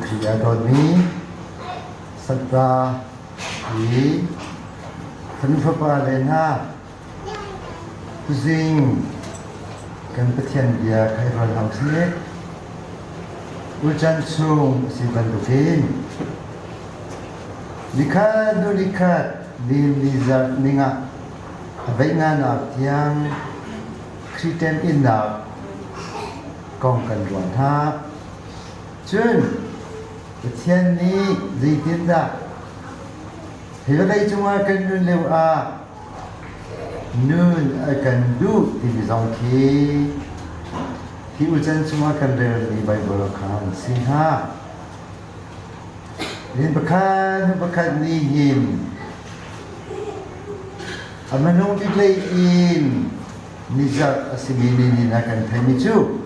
Khrih a dawtmi Sakta i kan fapa le hna tuzing kan Pathian bia kha i rual hna usih. Tuchan chung a si bantukin nikhat hnu nikhat lim ni zarh ning ah a veih nganak tiang Khrih temhinnak kong kan ruah hna. Cun Pathian nih zeitindah hi vawlei cungah kan nun lio ah nun a kan duh timi zong khi hi ucan chungah kan relmi Baibal kha an si hnga. Rin pakhat hnu pakhat nih hin a minung bik lei in nizarh a simi ni nih a kan theimi cu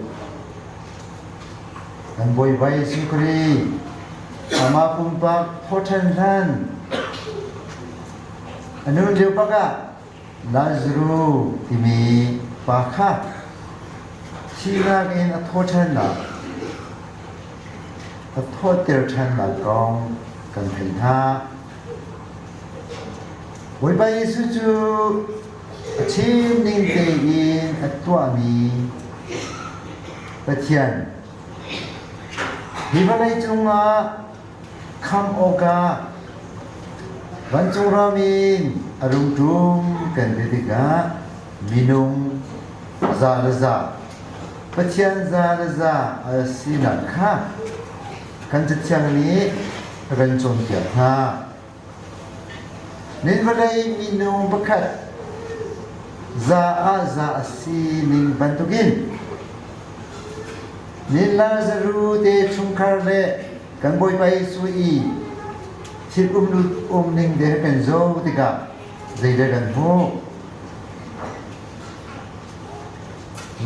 kan Bawipa Jesuh Khrih amah pumpak thawhṭhan hlan a nun lio bak ah Lazaruh timi pa kha thihnak in a thawhṭhannak a thawhter ṭhannak kong kan theih hna. Bawipa Jesuh cu a chim ning tein a tuahmi Pathian hi vawlei cungah Khamh awkah vancung ram in a rung ṭum kan ti tikah minung za le za, Pathian za le za a sinak kha kan Cathiang nih a kan cawnpiak hna. Nin vawlei minung pakhat za ah za a sining bantukin nin Lazaru te chungkhar le kan Bawipa Jesuh i thil um um ning de kan zoh tikah zeidah kan hmuh?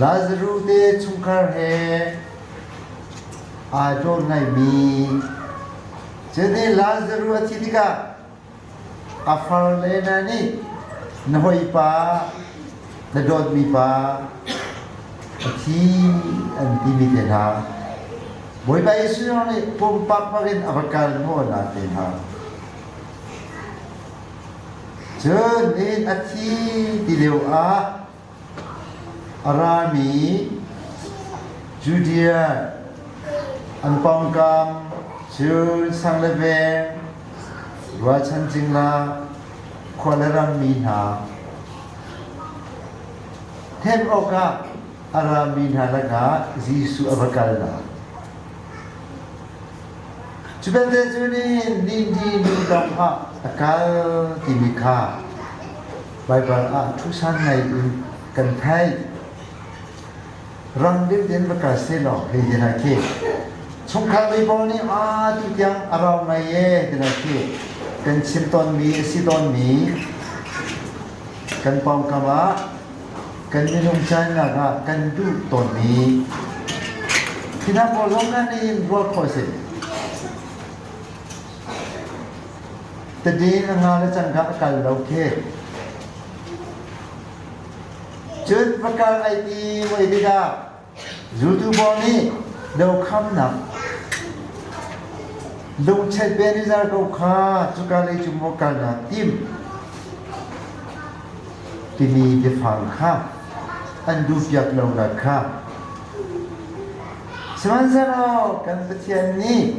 Lazaru te chungkhar he aa dawt ngaimi Cuti Lazaruh a thih tikah a farle hna nih na hawipa, na dawtmi pa a thi an timi te hna. Bawipa Jesuh nih pumpak bak in a va kal hnawhnak te hna. Cun nihin a thi ti lio ah A rami Judea an pawngkam cun sang le veng, rualchan cingla, khua le rammi hna hnemh awkah a rami hna lakah Jesuh a va kalnak. Cu belte cu nih nindi nu lawng ah a kal timi kha Baibal ah ṭhusan ngai in kan theih. Rang deuh in va kal sehlaw hei ti hna khi. Chungkhar lei pawl nih aa tu tiang a rau ngai e ti hna khi. Kan chim tawnmi a si tawnmi kan pawngkam ah kan minung cainak ah kan duh tawnmi khi hna pawl zong kha nihin ruah khawh a si. Tadin a nga le cangka a kal lo khi. Cun va kal ai ti voi tikah zultu pawl nih dokhamnak lungchet benizar ko kha cuka lei cu maw kal naa tim timi biafang kha an duhpiak lonak kha Sihmanhsehlaw kan Pathian nih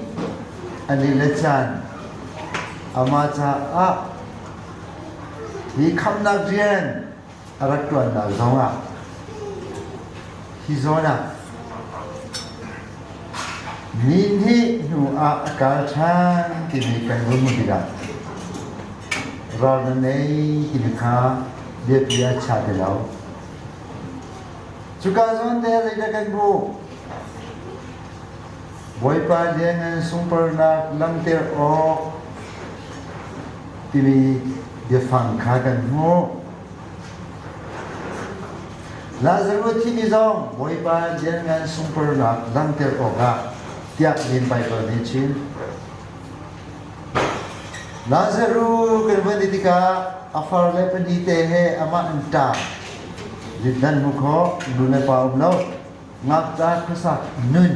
a ni le caan amah caah hi khamhnak rian a rak ṭuannak zongah hi zawn ah ni hnih hnu ah a kal ṭhan timi kan vun hmuh tikah ral na nei timi kha biapi ah chia ti lo. Cuka zawn te zeidah kan hmuh? Bawipa lianngan sunparnak langhter awk timi biafang kha kan hmuh. Lazarus thimi zong Bawipa lianngan sunparnak langhter awkah tiah min Baibal nih a chim. Lazarus kan van ti tikah a far le pahnih te he amah an ṭah. Nan hmu khawh, nu le pa um lo. Ngakṭah khuasak nun.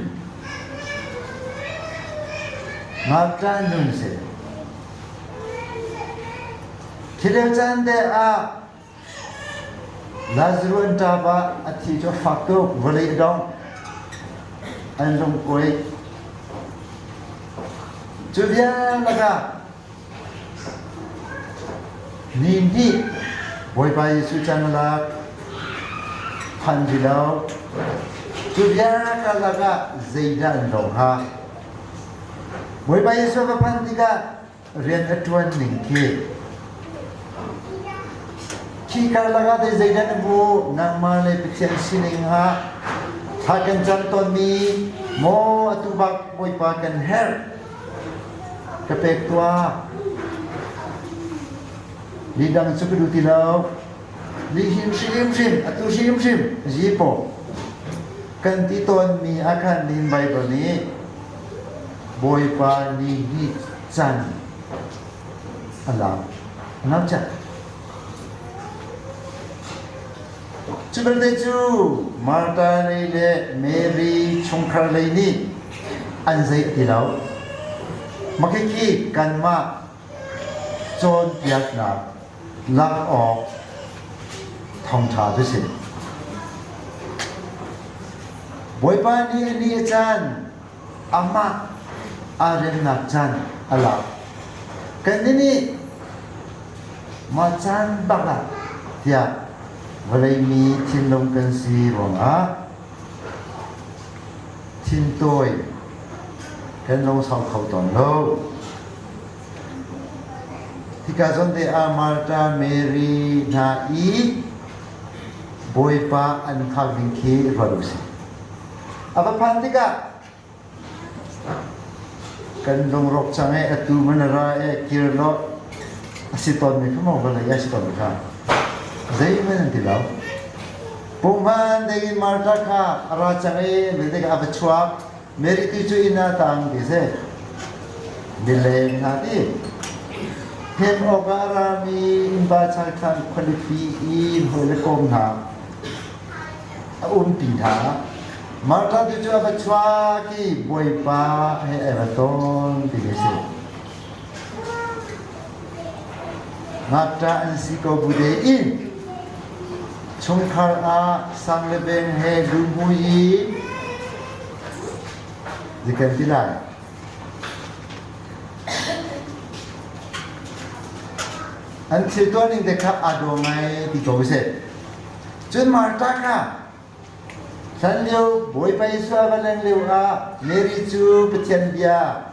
Ngakṭah nun si. Khi lio caan te ah Lazarus an ṭap ah a thi cu a fak tuk, vawlei a dong. An lungkuai. Cu vial lakah Ni nih Bawipa Jesuh can a lak, phan ti lo. Cu vialte lakah zeidah an lawng hnga? Bawipa Jesuh va phanh tikah rian a ṭuan ning khi khi karlak ah teh zeidah na hmuh? Nangmah le Pathian sining ah thla kan cam tawnmi maw atu bak Bawipa kan herh? Ka pek tuah. Ni dang cu ka duh ti lo. Nihin hrimhrim, atu hrimhrim, zipaw. Kan ti tawnmi ah khan nihin Baibal nih Bawipa ni hi can a lak. Ngau cak. Cu belte cu Martha lei le Mary chungkhar lei nih an zei ti lo. Mah khikhi kanmah cawnpiaknak lak awk thawngṭha cu si. Bawipa nih a ni a caan amah aa remnak caan a lak. Kannih nih mah caan bak ah tiah vawlei mi thinlung kan si ruangah thintawi kan lungsau kho tawn lo. Hika zawn te ah Martha, Mary hna i Bawipa an hngak ding khi ruat u sih. A va phan tikah kan lungrawk cang e atu man a ra e kir law a si tawnmi kha maw vawlei a si tawnmi kha zeihmanh an ti lo. Punghman ding in Martha kha a ra cang i zeitik a va chuak Mary tu cu inn ah tang ti si. Mileng hna ti. Hnem awkah a rami innpa chalthlan khualipi i hawi le kom hna a umpi hna. Martha tu cu a va chuak i Bawipa he ai va ton ti a si. Ngakṭah an si ko bu in chungkhar ah sang le beng he luhmui i zikan ti lai. An thil tuah ning te kha aa daw ngai ti ko seh. Cun Martha kha hlan lio Bawipa Jesuh a va leng lio ah Mary cu Pathian bia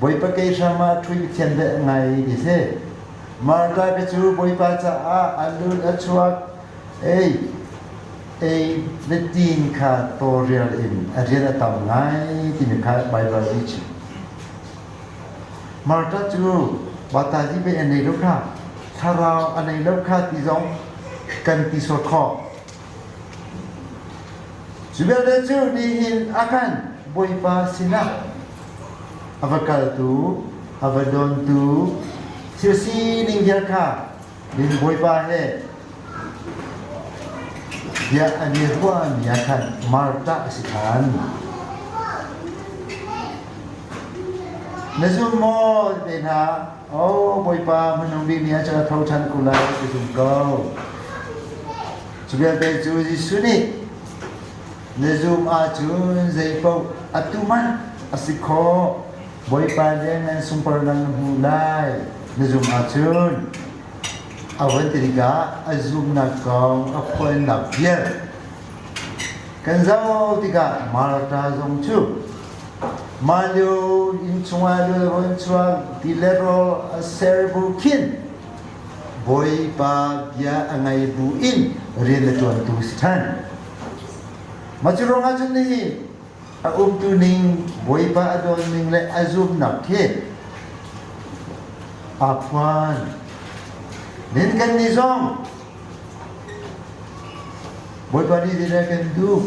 Bawipa kei hram ah ṭhui Pathian bia ngai ti si. Martha ka cu Bawipa caah a lut a chuak ei ei le tin kha tawlrel in a rian a tam ngai timi kha Baibal nih a chim. Martha cu batazi pe a nei lo kha thlarau a nei lo kha ti zong kan ti sual khawh. Cu vialte cu nihin a kan Bawipa sinah a va kaltu, a va dontu thil sining vial kha Min Bawipa he bia an i ruahmi ah khan Martha a si ṭhan. Na zum maw te hna? Oh Bawipa hmanung bik ni ah cun a tho ṭhan ko lai ka zum ko. Cu vialte cu Jesuh nih na zum ahcun zeipaoh atu hmanh a si khawh. Bawipa le nan sunparnak na hmu lai na zumh ahcun a van ti tikah a zumhnak kong a phuannak vial kan zoh tikah Martha zong cu mah lio inn chungah lio von chuak ti le rawl a ser bu khin Bawipa bia a ngai bu in rian a ṭuantu si ṭhan. Mah cu ruangah cun nihin a umtu ning Bawipa a dawn ning le a zumnak khi aa phuan. Nin kan nih zong Bawipa nih zeidah kan duh?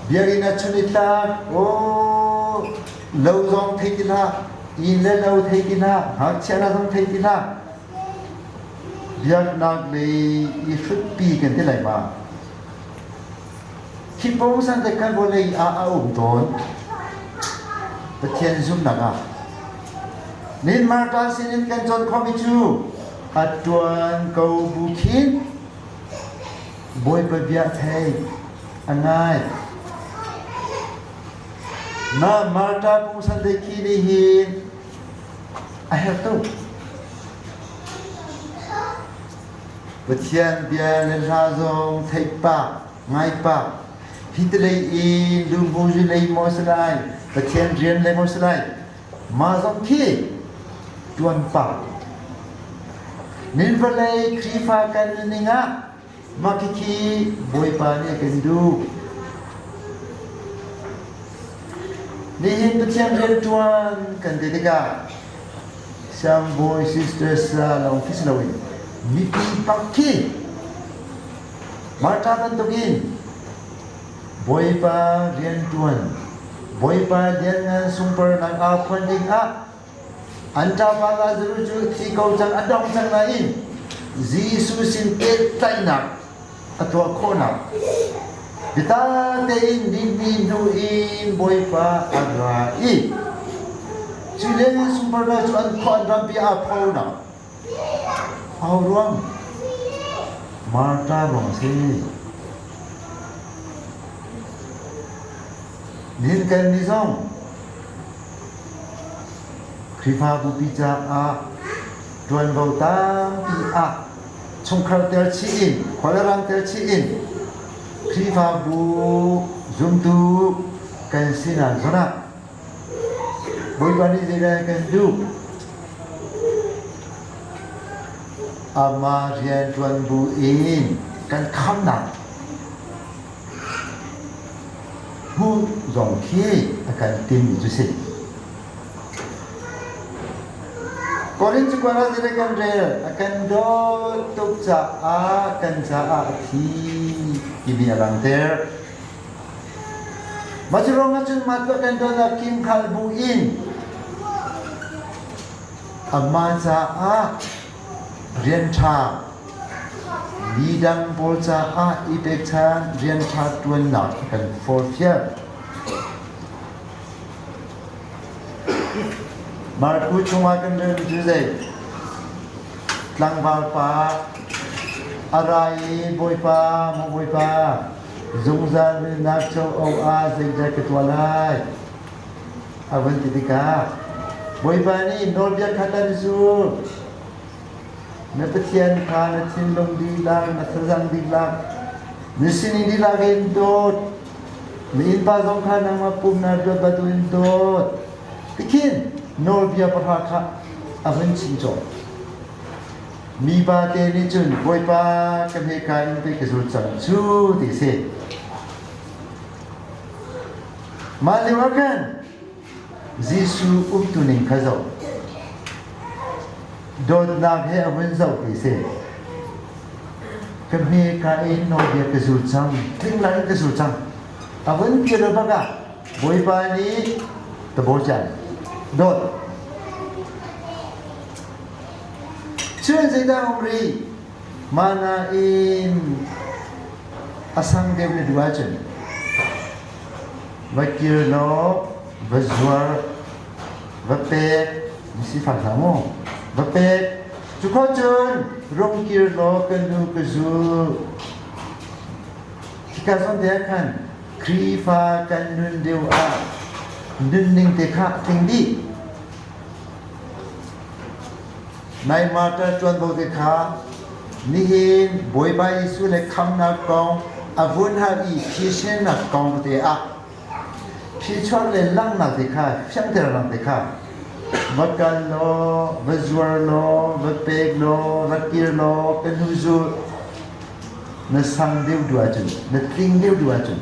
Biakinn ah chun i tlak, aw lo zong thei ti hlah, inn le lo thei ti hlah, ngakchia hna zong thei ti hlah. Biaknak lei i hrutpi kan ti lai ma? Hi pungsan te khan vawlei ah a um tawn. Pathian zumhnak ah. Nin Martha sinin kan cawn khawhmi cu a ṭuan ko bu khin Bawipa bia thei a ngai. Na Martha pungsan te khi nih hin a herh tuk. Pathian bia le hla zong theih pah, ngai pah, hi te lei in lungbuzi lei maw si lai, Pathian rian lei maw si lai, mah zong khi ṭuan pah. Nin vawlei Khrihfa kan nunning ah mah khikhi Bawipa nih a kan duh. Nihin Pathian rianṭuan kan ti tikah siangbawi sisters lawng khi si loin mipi bak khi Martha bantukin Bawipa rianṭuan, Bawipa lianngan sunparnak aa phuan dingah an ṭapa Lazarus cu a thi ko cang, a dong cang nain Jesuh sin pehtlaihnak a tuah khawhnak biatak tein dinmi hnu in Bawipa a ra i cu lengah sunparnak cu an khua an rampi aa phonak Aho ruang? Martha ruang a si. Nihin kan nih zong Khrihfabu pi caah ṭuanvo tampi ah chungkhar tel chih in, khua le rang tel chih in Khrihfabu zumtu kan sinak zawn ah Bawipa nih zeidah kan duh? Amah rianṭuan bu in kan khamnak hmuh zong khi a kan timmi cu si. Korin cakuat ah zeidah kan rel? A kan dawt tuk caah kan caah a thi timi a langhter. Mah cu ruangah cun mah tuah kan dawtnak kim khal bu in amah caah rian ṭha midang pawl caah i pekchan rian ṭha ṭuannak kan forhfial. Marku chungah kan relmi cu zei? Tlangval pa a ra i Bawipa, maw Bawipa, Zungzal nunnak co awkah zeidah ka tuah lai? A vun ti tikah Bawipa nih nawlbia khat an zul. Na Pathian kha na thinlung dihlak, na thazang dihlak, na sining dihlak in dawt. Na innpa zong kha nangmah pum na dawt bantukin dawt. Tikhin nawlbia pahra kha a vun chim cawh. Mipa te nih cun Bawipa ka hmeka in pei ka zul cang cu ti a si. Mah lio ah khan Jesuh umtu ning kha zoh. Dawtnak he a vun zoh ti a si. Ka hmeka in nawlbia ka zul cang, tling lai in ka zul cang. A vun ti lo bak ah Bawipa nih tabawican dawt Cun zeidah um rih? Mana in a sang deuh na duh ahcun va kir law va zuar va pek misifak hlah mu va pek cu khawh cun rung kir law ka nu ka zul hika zawn te ah khan Khrihfa kan nun deuh ah nunning te kha tling dih Nai martyr ṭuanvo te kha nihin Bawipa Jesuh le khamnak kong a vun hal i phisinnak kong te ah phichuak le langhnak te kha fianghternak te kha va kal law va zuar law va pek law va kir law ka hnu zul na sang deuh duh ahcun na tling deuh duh ahcun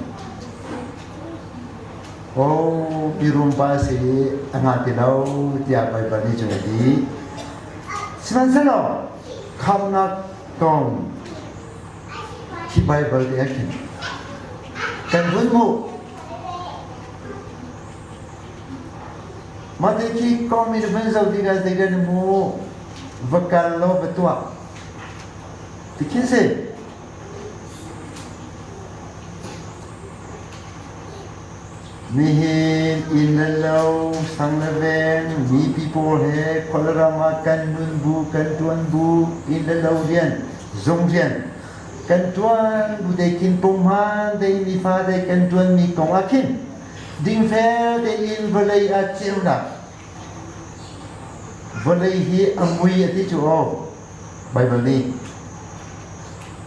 Aw mirum pa si a hngal ti lo tiah Baibal nih cun a ti. Sihmanhsehlaw khamnak kong hi Baibal te ah khin kan vun hmuh. Mah te khi kong mi na vun zoh tikah zeidah na hmuh? Va kal law va tuah. Ti khin si. Nihin inn le lo, sang le veng, mipi pawl he khualram ah kan nun bu, kan ṭuan bu, inn le lo rian, zung rian kan ṭuan bu te khin punghman tein nifa te kan ṭuanmi kong ah khin dingfel tein vawlei ah ceunak vawlei hi a mui a ti cu aw Baibal nih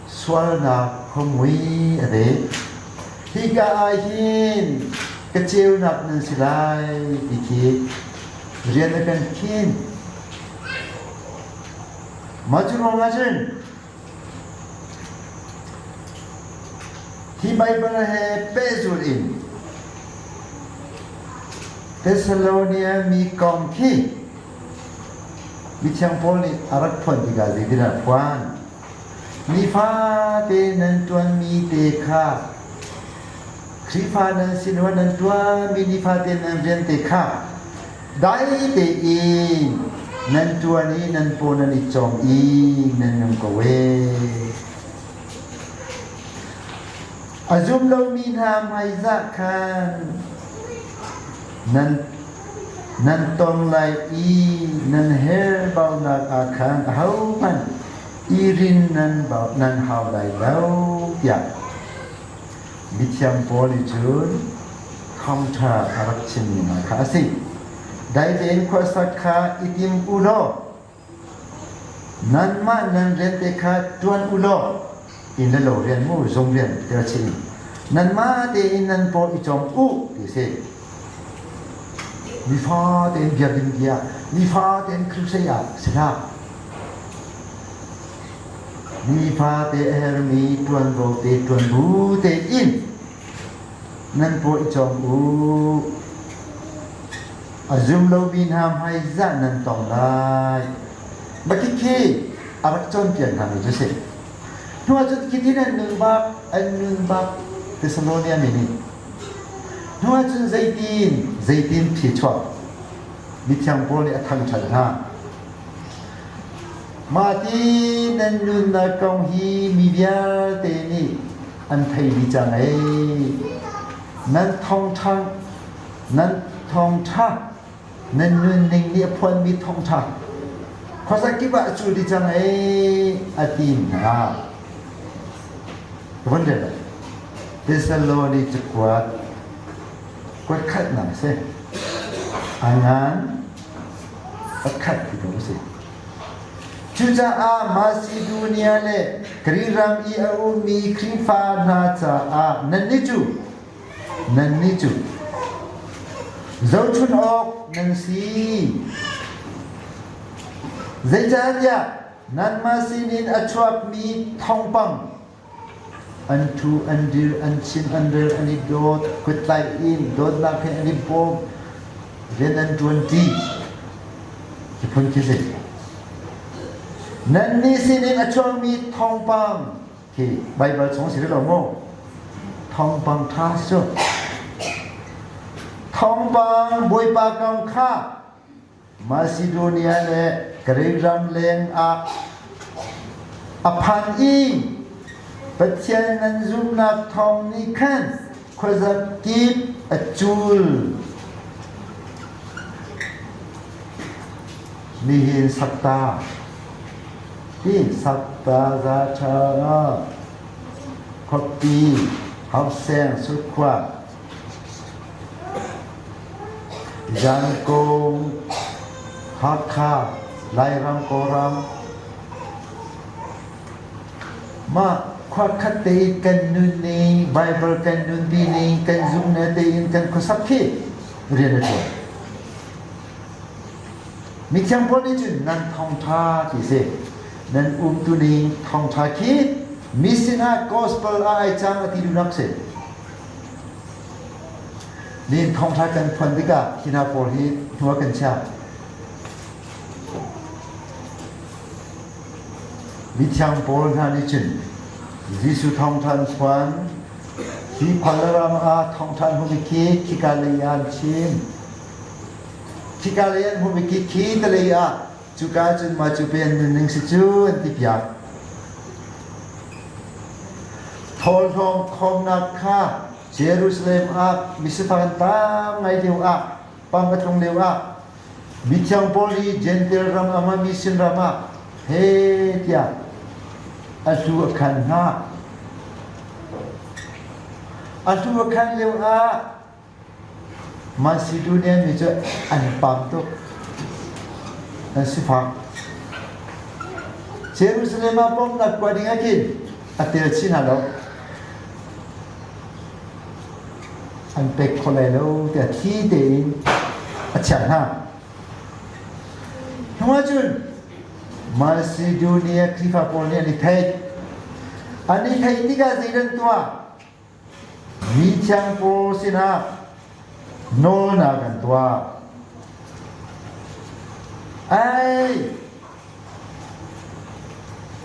sualnak khuamui a deh. Hika ah hin ka ceunak nan si lai ti khi rian a kan khin. Mah cu ruangah cun hi Baibal he pehzulh in Thessalonia mi kong khi Mithiang Paul nih a rak phuan tikah zeitindah a phuan? Nifate nan ṭuanmi te kha Khrihfa nan sin ruah nan ṭuanmi nifate nan rian te kha dai tein nan ṭuan i nan paw nan i cawm i nan nung ko ee. A zum lomi hna hmaizah khan nan nan tong lai i nan herbaunak ah khan ahohmanh i rin nan nan hau lai lo tiah mithiang Paul nih cun thawngṭha a rak chimmi hna kha a si. Dai tein khuasak kha i tim u law nanmah nan rian te kha ṭuan u law inn le lo rian mu zung rian ti a chim. Nanmah tein nan paw i cawm u ti a si. Nifa tein biakinn tiah nifa tein crusade ah si hlah. Nifa te a hermi ṭuanvo te ṭuan bu tein nan paw i cawm u. A zum lomi hna hmaizah nan tong lai. Makhikhi a rak cawnpiak hna mi cu si. Hnuah cun khitin an nun bak, an nun bak Thessalonia mi nih. Hnuah cun zeitin, zeitin phi chuak. Mithiang Paul nih a thangṭhat hna. Mah ti nan nunnak kong hi mi vialte nih an thei dih cang ei. Nan thawngṭha, nan thawngṭha, nan nunning nih a phuanmi thawngṭha khuazakip ah a cul dih cang ei a ti hna. Ka von rel lai. Thessaloni cakuat kuat khatnak a si. A ngan pakhat ti ko a si. Cucaah Masidonia le Greek ram i a ummi Khrihfa hna caah nannih cu nannih cu zohchun awk nan si. Zeicahtiah nanmah sinin a chuakmi thawngpang an ṭhu, an dir, an chim, an rel, an i dawt, kuttlaih in dawtnak he an i bawm, rian an ṭuanṭi. Hi phun khi si. Nannih sinin a chuakmi thawngpang khi Baibal chung si lo maw? Thawngpang ṭha si cu. Thawngpang Bawipa kong kha Masidonia le Greek ram leng ah a phan i Pathian nan zumhnak thawng nih khan khuazakip a cul. Nihin sakta hi sakta za ṭha khuapi hauseng surkhua Zankung, Hakha, Lairam, Kawlram. Mah khuakhat tein kan nun ning, Bible kan nunpi ning, kan zumhnak tein kan khuasak khi rian a ṭuan. Mithiang Paul nih cun nan thawngṭha ti si. Nan umtu ning thawngṭha khi mi sinah gospel ah ai cang a ti duhnak si. Nihin thawngṭha kan phuan tikah hi hna pawl hi hnu ah kan chiah. Mithiang pawl hna nih cun Jesuh thawngṭha an phuan. Hi khual ram ah thawngṭha an hmuhmi khi khika lei ah an chim. Khika lei an hmuhmi khi khi te lei ah cuka cun mah cu pe an nunning si cu an ti piak. Thawhlawm khawmnak kha. Jerusalem ah misifak an tam ngai lio ah, pam a tlung lio ah, mithiang Paul hi Jentail ram a hmami sin ram ah he tiah a hlu a khan hna. A hlu a khan lio ah Macedonia mi cu an pam tuk. An sifak. Jerusalem ah bawmhnak tuah ding ah khin a tel chin hna lo. An pek kho lai lo tiah thli tein a chiah hna. Hnu ahcun Macedonia Khrihfa pawl nih an i theih. An i theih tikah zei an tuah? Mi thiang pawl sinah nawlnak an tuah. Ai!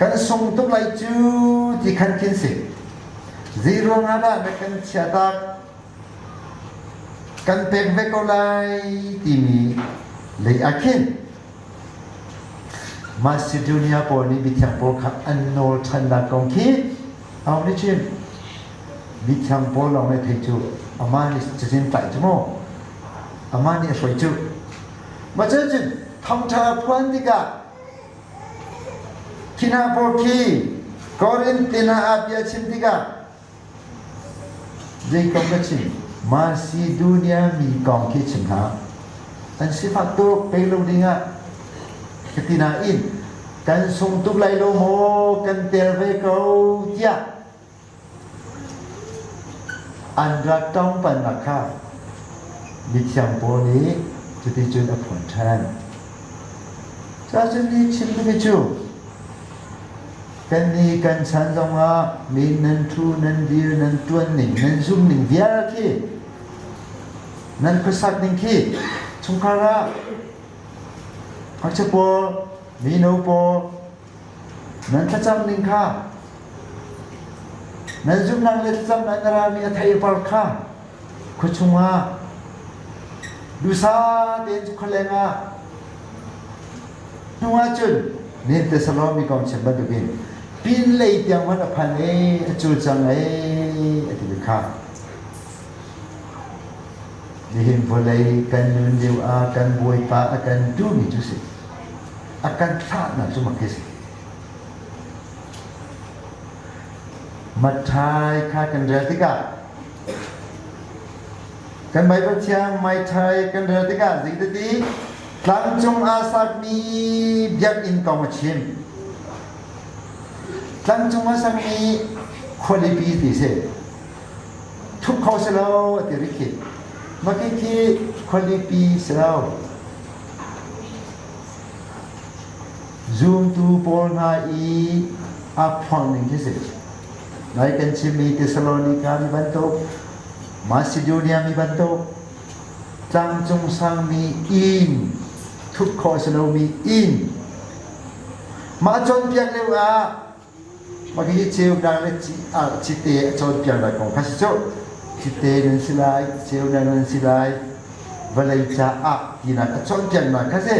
Kan sung tuk lai cu ti khan khin si. Zei ruangah dah na kan chiahtak? Kan pek ve ko lai timi lei ah khin Macedonia pawl nih mithiang pawl kha an nawl ṭhannak kong khi aho nih chim? Mithiang pawl lawng nih thei cu amah nih cazin tlaih cu mu. Amah nih a hruai cu. Mah cun thawngṭha a phuan tikah khi hna pawl khi Korinth te hna ah bia chim tikah Zei kong ka chim? Macedonia mi kong khi chim hlah. An sifak tuk pe lo dingah ka ti nain kan sung tuk lai lo maw kan tel ve ko tiah an rak tong pannak kha mithiang Paul nih cuticun a phuan ṭhan. Cacun nih chim duhmi cu Kannih kan chan zongah min nan ṭhu, nan dir, nan ṭuan ning, nan zum ning vial khi, nan khuasak ning khi chungkhar ah ngakchia pawl, mino pawl, nan thlacam ning kha, nan zumhnak le thlacamnak na rami a theipar kha khuachung ah duhsa tein khualeng ah hnu ahcun nin Thessaloni kong chim bantukin pinlei tiang hmanh a phan i a cul cang ei a ti kha. Nihin vawlei kan nun lio ah kan Bawipa a kan duhmi cu si. A kan thlahnak cu mak hi si. Matthai kha kan rel tikah kan Baibal thiang Maithai kan rel tikah zeitati tlangcung aa sakmi biakinn kong a chim. Tlangcung aa sakmi khualipi ti si. Thup kho si lo a ti rih khi. Mah khi khualipi si lo. Zumtu pawl hna i aa phuang ning khi si. Nai kan chimmi Thessalonica mi bantuk, Macedonia mi bantuk, tlangcung sangmi inn, thup khawh a si lomi inn. Mah cawnpiak lio ah mah hi ceunak le cite a cawnpiaknak kong kha si cu. Cite nan si lai, ceunak nan si lai, vawlei caah tinak a cawnpiaknak kha si.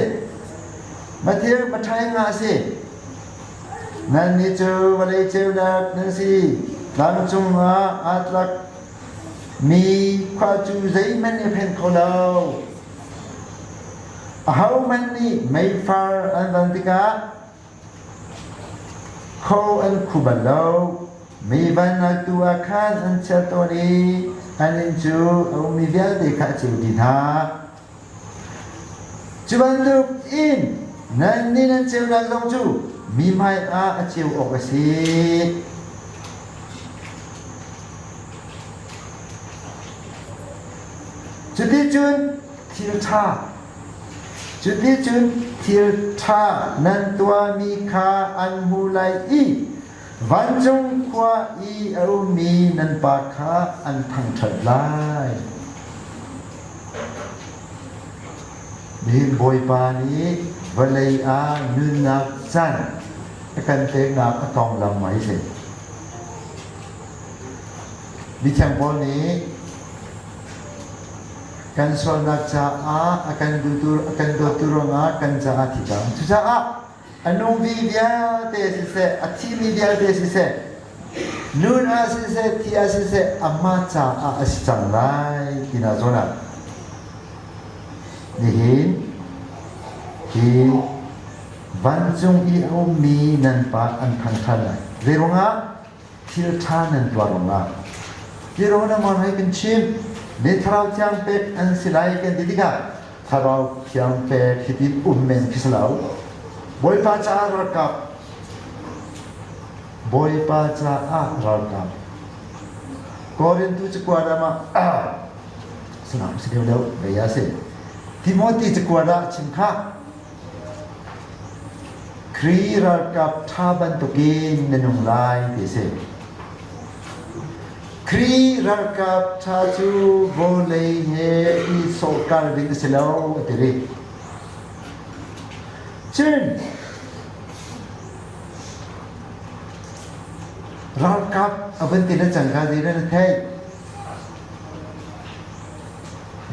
Matthew Mathai nga a si. Nannih cu vawlei ceunak nan si. Tlang cungah aa tlak mi khua cu zeihmanh i phen kho lo. Ahohmanh nih meifar an van tikah kho an khu bal lo. Mi vannak tu ah khan an chiah tawn i an inn cu a ummi vialte kha a ceu dih hna. Cu bantuk in nannih nan ceunak zong cu mi hmaiah a ceu awk a si. Cuticun thil ṭha cuticun thil ṭha nan tuahmi kha an hmu lai i vancung khua i a ummi nan Pa kha an thangṭhat lai. Nihin Bawipa nih vawlei ah nunnak caan a kan peknak a konglam mai si. Mithiang Paul nih kan sualnak caah a kan duhtu a kan dawtu ruangah kan caah thi cang. Cucaah a nungmi vialte siseh, a thimi vialte siseh, Nun ah siseh, thi ah siseh, amah caah a si cang lai tina zawn ah nihin hi vancung i a ummi nan pa an thangṭhat lai. Zeiruangah? Thil ṭha nan tuah ruangah. Hi ruang nangmah hei kan chim. Mi thlarau thiang pek an si lai kan ti tikah thlarau thiang pek hitin um men khi si lo. Bawipa caah ralkap Bawipa caah ralkap Korintu cakuat ah sinah si deuh deuh vei a si. Timothy cakuat ah chim kha Kri ralkap ṭha bantukin na nung lai ti si. Kri ralkap ṭha cu vawlei he i sawhkal ding a si lo a ti rih. Cun ralkap a van ti le cangka zei na theih?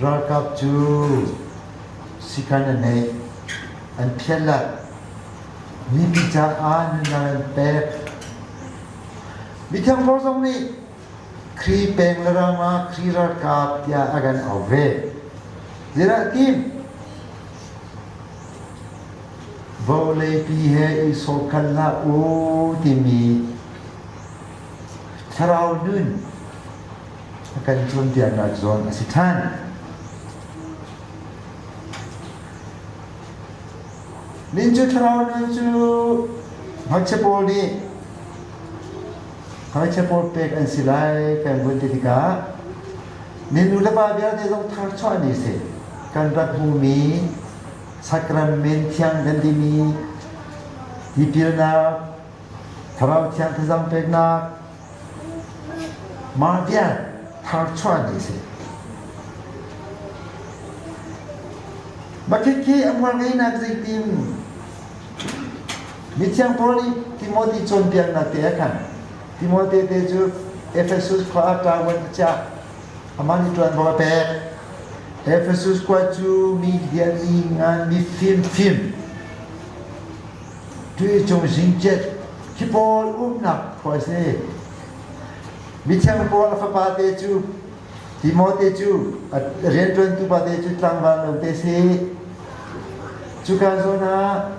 Ralkap cu sikan an neih, an phiallat, mipi caah nunnak an pek. Mithiang Paul zong nih Kri peng le ram ah Kri ralkap tiah a kan auh ve. Zeidah tim? Vawleipi he i sawhkhal hlah u timi thlarau nun a kan cawnpiaknak zawn a si ṭhan. Nin cu thlarau nun cu ngakchia pawl nih ngakchia pawl pek an si lai kan vun ti tikah nin nu le pa vialte zong tharchuah ni si kan rak hmumi sacrament thiang kan timi tipilnak thlarau thiang thazaang peknak mah vial tharchuah ni si Bakit khi a hmual ngeinak zeitin Mithiang Paul nih Timothy cawnpiaknak te a khan. Timote te cu Ephesus khua ah ṭavuan a chiah. Amah nih ṭuanvo a pek. Ephesus khua cu mi lian mi ngan mi fimfim tuicung zingcet khi pawl umnak khua a si. Mithiang Paul a fapa te cu Timote cu a rianṭuantu pate cu tlangval note si. Cuka zawn ah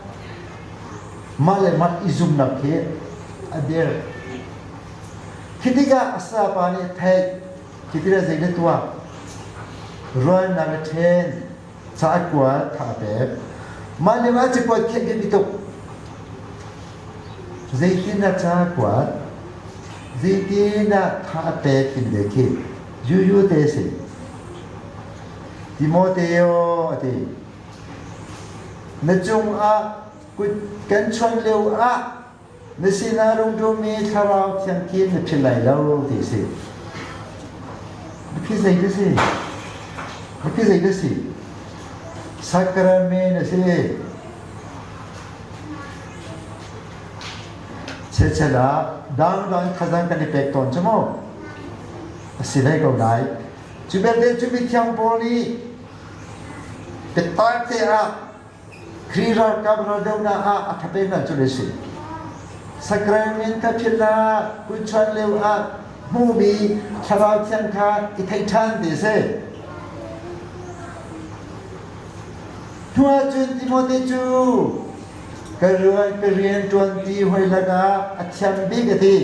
mah le mah i zumnak khi a dir. Khi tikah a sapa nih a theih. Khi tikah zei na tuah? Rualnak a ṭhen, ca a kuat, tha a pek. Mah lio ah cakuat khi a biapi tuk. Zeitindah ca a kuat? Zeitindah tha a pek timi le khi yuyu te a si. Timoteo a ti. Na cungah kut kan chuan lio ah na sinah rungṭummi thlarau thiang khi na philh lai lo ti a si. Biaphi zei na si? Biaphi zei na si? Sacrament a si. Chiachel ah dangdang thazang kan i pek tawn cu mu. A si ve ko lai. Cu belte cu mithiang Paul nih biatak te ah Khrih ralkap raldohnak ah a thapeknak cu a si. Sacrament kha philh ah kutchuan lio ah hmuhmi thlarau thiang kha i theih ṭhan ti a si. Hnu ahcun Timote cu ka rian ka rian ṭuanpi hawi lakah a thiam bik a ti.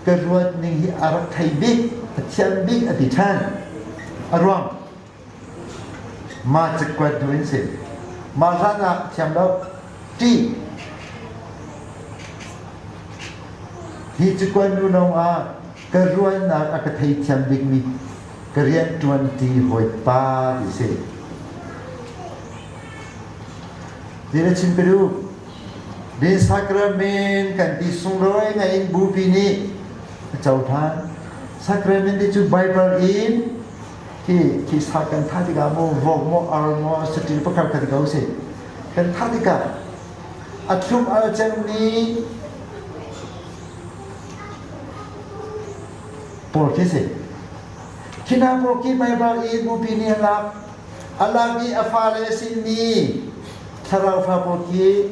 Ka ruat ning hi a rak thei bik, a thiam bik a ti ṭhan. A ruang mah cakuat hnu in si. Mah hlan ah thiam lo. Ṭih. Hi cakuat hnu lawng ah ka ruahnak a ka theithiam bikmi ka rianṭuanṭi hawipa ti si. Ti na chim ka duh. Din sacrament kan ti sunglawi ngai in bupi nih a cohlan. Sacrament ti cu Bible in khi khi sa kan thah tikah maw vok maw ar maw saṭil pakhat khat ko si. Kan thah tikah a thlum al cemmi pawl khi si. Khi hna pawl khi Baibal i bupi nih a lak. A lak i a fale a simi thlarau fa pawl khi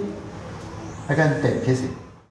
a kan pek khi si.